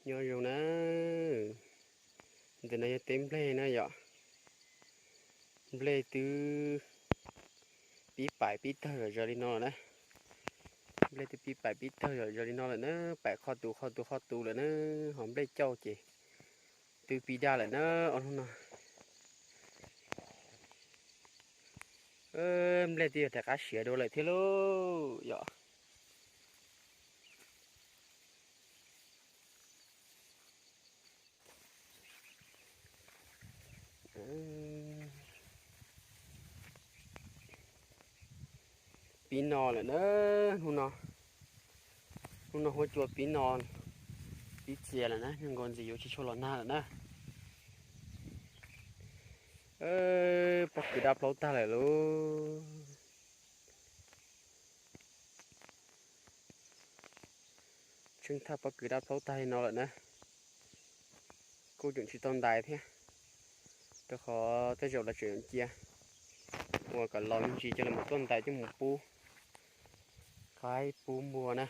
Nyob zoo na, ntawm no yog teb nplej na yom. Nplej twb pib paim pib tawg zom zaws li no lawm na. Nplej twb pib paim pib tawg zom zaws li no lawm na, paim qhov tus qhov tus qhov tus lawm na, ho nplej cauj ces twb pib daj lawm na, ob hnub no. Nplej twb yuav rov qab siav dua lawm thiab lauj yom. Pib no lawm na, hnub no, hnub no huab cua pib no, pib txias lawm na, nkaus ntxiv yuav tsis tshua los nag lawm na. Pob kws daj plaub tag lawm lauj. Tsheej thaj pob kws daj plaub tag li no lawm na. Kuj tseem tsis tau ntais thiab, rau qhov tej zaum lawv tseem cia uas kom los me ntsis coj los tuaj ntais coj mus pub qaib pub npua na.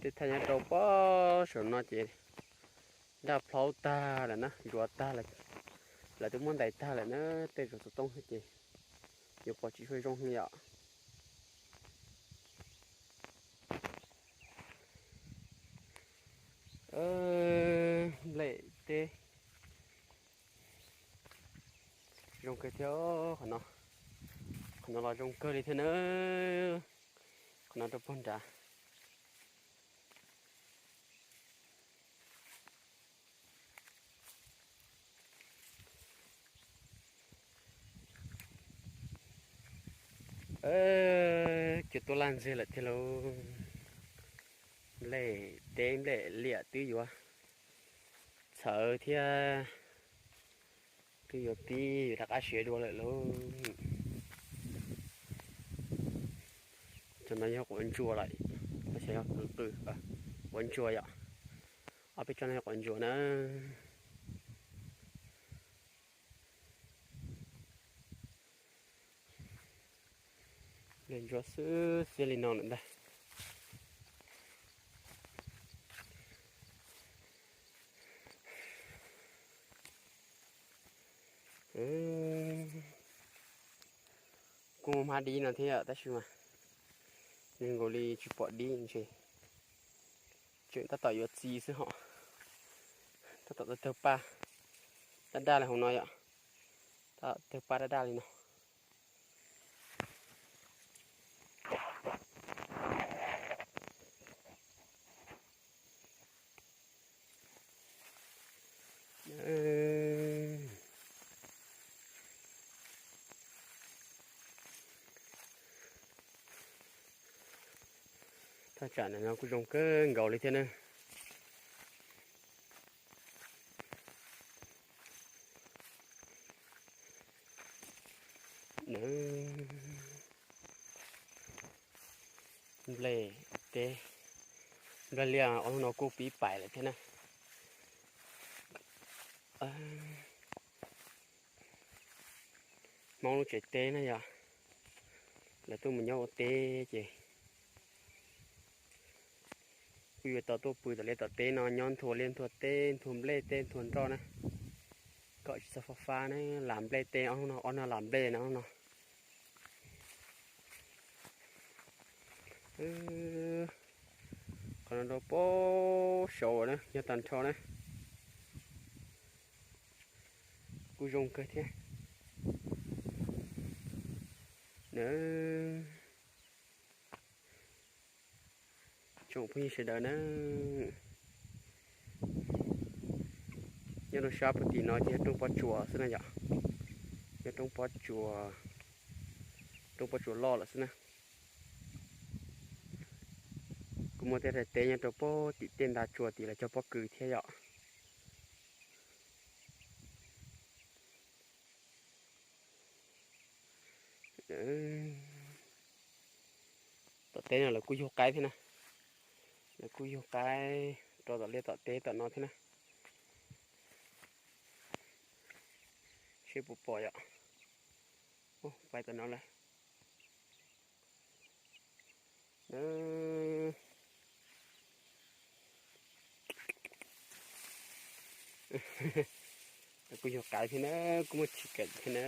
Tej thaj nyob rau pob saum no ces daj plaub tag lawm na, ntsuav tag lawm, lawv twb muab ntais tag lawm na, tej zaum xov tooj thiab ces yuav pom tsis tshua zoo li yom. Nplej teb zoo kawg thiab qhov no, qhov no los zoo kawg li thiab na, qhov no rau puag nrad. Cua tuaj laj ntxiag lawm thiab lauj. Nplej teb nplej liam twb yuav txhawv thiab, twb yuav pib yuav rov qab siav dua lawm lauj. Cov no yog quav ntsuas lawm, yog qw, quav ntsuas yom. Ob peb tsob no yog quav ntsuas na. Nplej ntsuab xwb xiab li no lawm ntag. Kuj muaj hmab dib no thiab tab sis mas nkaus li tsis pom dib ntshe, tseem tab tom yuav txi xwb hos. Tab tom tawg paj daj daj li hauv no yom, tab tom tawg paj daj daj li no. Thaj tsam no kuj zoo kawg nkaus li thiab na. Nplej teb, nplej liaj ob hnub no kuj pib pais lawm thiab na. Hmoob lub tsev teb na yog lawv tuaj mus nyob ua teb ces kuj yuav tau tuaj pw tom liaj tom teb no, nyob nthua liaj nthua teb, nthua nplej teb nthua nroj na, kom tsis txhob fab fab na. Lam nplej teb ob hnub no, ob hnub no lam nplej no no. Qhov no rau pob saud na, nyob tag nrho na, kuj zoo kawg thiab. Tsoom phooj ywg sawv daws na, nyob rau sab puag tim no ces yog roob pob tsuas xwb na yom, yog roob pob tsuas, roob pob tsuas loj lawm xwb na. Kuj muaj tej daim teb nyob rau pob tim tej nta tsua tim lawv cog pob kws thiab yom. Tom teb no lawv kuj yug qaib thiab na, lawv kuj yug qaib rau tom liaj tom teb tom no thiab na. Seb puas pom yom. Pais tom no lawm. Kuj yog qav thiab na, kuj muaj tshis kawm thiab na.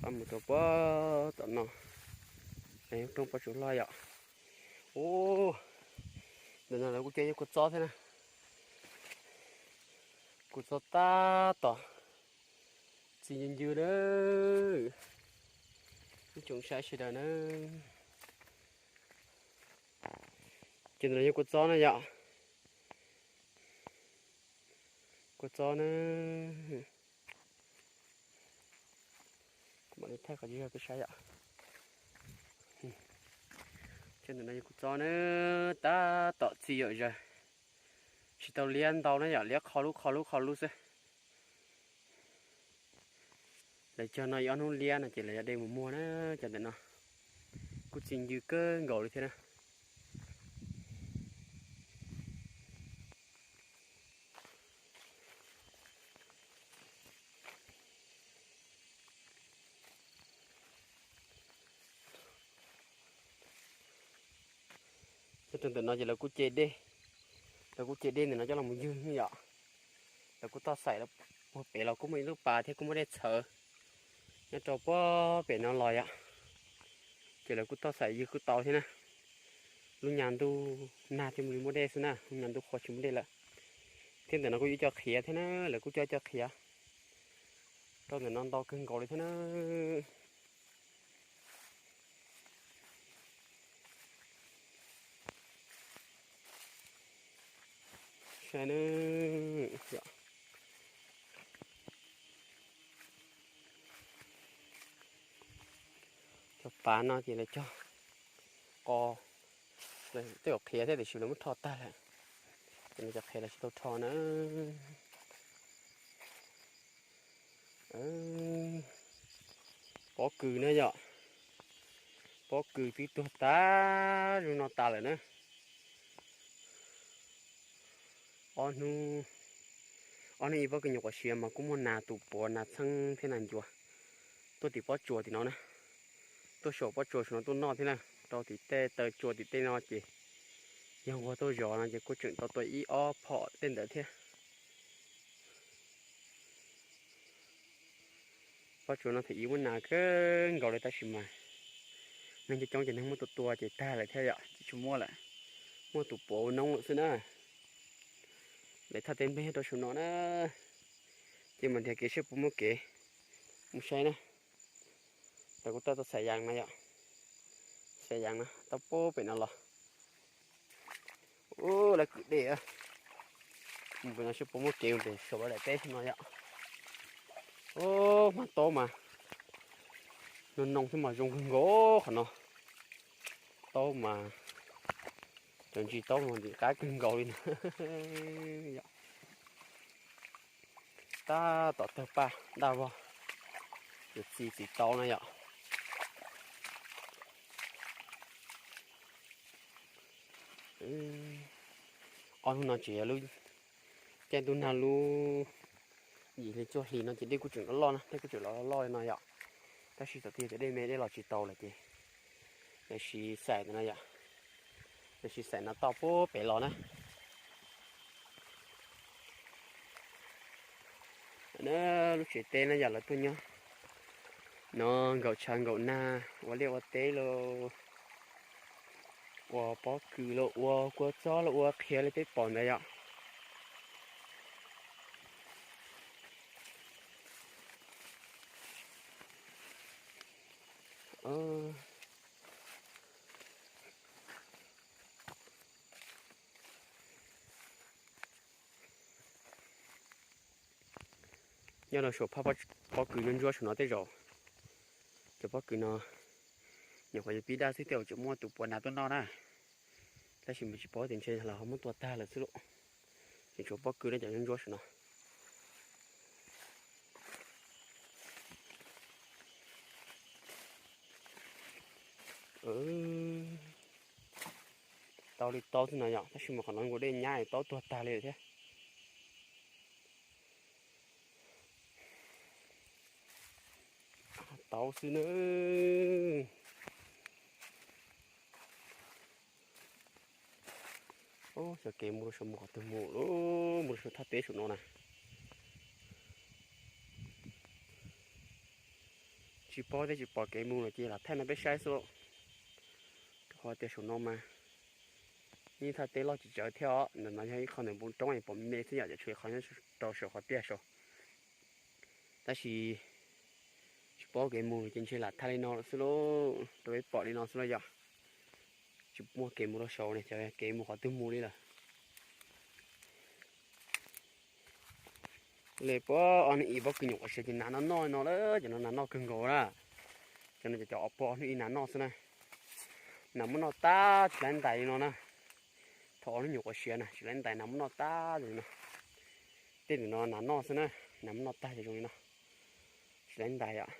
Qab mus rau puag tom no, roob pob tsuas loj yom. Ub, ntawm no lawv kuj cog ib kua txob thiab na. Kua txob tab tom txi ncw ncw na. Ib tsoom saib sawv daws na, ces ntawm no yog kua txob na yom. Kua txob na. Kuv mam li thaij qhov tsis yog peb saib yom. Ces ntawm no yog kua txob na, tab tom txi yom zaws. Tsis tau liab ntau na yom, liab qho lub qho lub qho lub xwb. Lawv cog no ib ob hnub liab no ces lawv yuav de mus muag na. Cov ntawm no kuj txi ncw kawg nkaus li thiab na. Nyob rau ntawm no ces lawv kuj ce dej, lawv kuj ce dej ntawm no coj los mus ywg yom. Lawv kuj toj xaim puag pem los kuj muaj ib lub pas thiab kuj muaj dej txhawv nyob rau puag pem no los yom. Ces lawv kuj toj xaim ywg kuj tau thiab na. Lub nyas ntuj nag thiaj li muaj dej xwb na, lub nyas ntuj qhua tsis muaj dej lawm. Thiab ntawm no kuj yuav cov qhiav thiab na, lawv kuj coj cov qhiav rau ntawm no ntau kawg nkaus li thiab na. Saib na, cov pas no ces lawv cog qo, tej zaum qhiav thiab tiam sis lawv muab rho tag lawm. Ces no cov qhiav lawv tsis tau rho na. Pob kws na yom, pob kws twb tuag tas zoo no tas lawm na. Ob hnub, ob hnub ib pob kws nyuam qhuav siav mas kuj muaj nas tus puav nas txheeb thiab nas ncuav tuaj tim pob tsuas tim no na. Tuaj saum pob tsuas saum no tuaj noj thiab na, rau tim tej taw tsua tim tej no ces yog nquag tuaj zov no ces kuj tseem tau tua ib ob phom tej ntawd thiab. Pob tsuas no thaum ub muaj nas kawg nkaus li tab sis mas neeg coob coob ces neeg muab tua tua ces tag lawm thiab yom, tsis tshua muaj lawm. Muaj tus puav ua noob lawm xwb na. Lawv thaj teb nplej rau saum no na, ces mam nrhiav kev seb puas muaj kev mus saib na. Lawv kuj tau tau xaim yas no yom, xaim yas no tau puag pem no los. Ub, lawv kwv dej, mus pem no seb puas muaj kev mus pem saum lawv daim teb no yom. Ub, hmab taub mas no noo thiab mas zoo kawg nkaus qhov no. Taub mas cov ntsis taub mas ntim qab kawg nkaus li na. Tab tom tawg paj daj vog, yuav txi txiv taub na yom. Ob hnub no tseem yog lub caij ntuj nag lub yim hli cuaj hli no ces dej kuj tseem loj loj na, dej kuj tseem loj loj li no yom. Tab sis thaum twg tias dej me dej los tsis tau lawm ces lawv siv xaim no yom, lawv siv xaim no toj puag pem los na. Na, lub tsev teb no yog lawv tuaj nyob no nkaum tshav nkaum nag ua liaj ua teb los ua pob kws los ua kua txob los ua qhiav li peb pom ntawd yom. Nyob rau saum phab pob kws ntsuab ntsuab saum no tej zaum cov pob kws no nyuam qhuav yuav pib daj xwb tej zaum tseem muaj tus puav nas tuaj noj na. Tab sis mas tsis paub tias ntshe los ho muab tua tag lawm xwb lauj. Tseem tshuav pob kws no cov ntsuab ntsuab saum no. Tau li taub xwb no yom, tab sis mas qhov no nkaus dej nyab es taub tuag tag li lawm thiab. Taub xwb na. Xyov kev mus rau saum mus qhov twg mus, mus rau saum thaj teb saum no na. Tsis paub thiab, tsis pom kev mus lawm ces lam thaij no peb saib xwb. Rau qhov tias saum no mas ib thaj teb loj tsis tsawg thiab os, ntawm no yog ib qho ntawm npoo roob pom me xwb yom, ces tshuav qhov nyob rau saum qhov tiaj saud. Tab sis tsis paub kev mus ces ntshe lam thaij li no lawm xwb lauj, rau peb pom li no xwb lauj yom. Tsis muaj kev mus rau saud ne, xyov kev mus qhov twg mus li lawm. Le puag ob hnub ib pob kws nyuam qhuav siav ces nas noj noj no lawm, cov no nas noj kawg nkaus na. Cov no ces cov ob pob hnub ib nas noj xwb na. Nas muab noj tag tsis laib ntais li no na. Thaum ob hnub nyuam qhuav siav na tsis laib ntais, nas muab noj tag li no. Tej ntawm no nas noj xwb na, nas muab noj tag zoo li no, tsis laib ntais yom.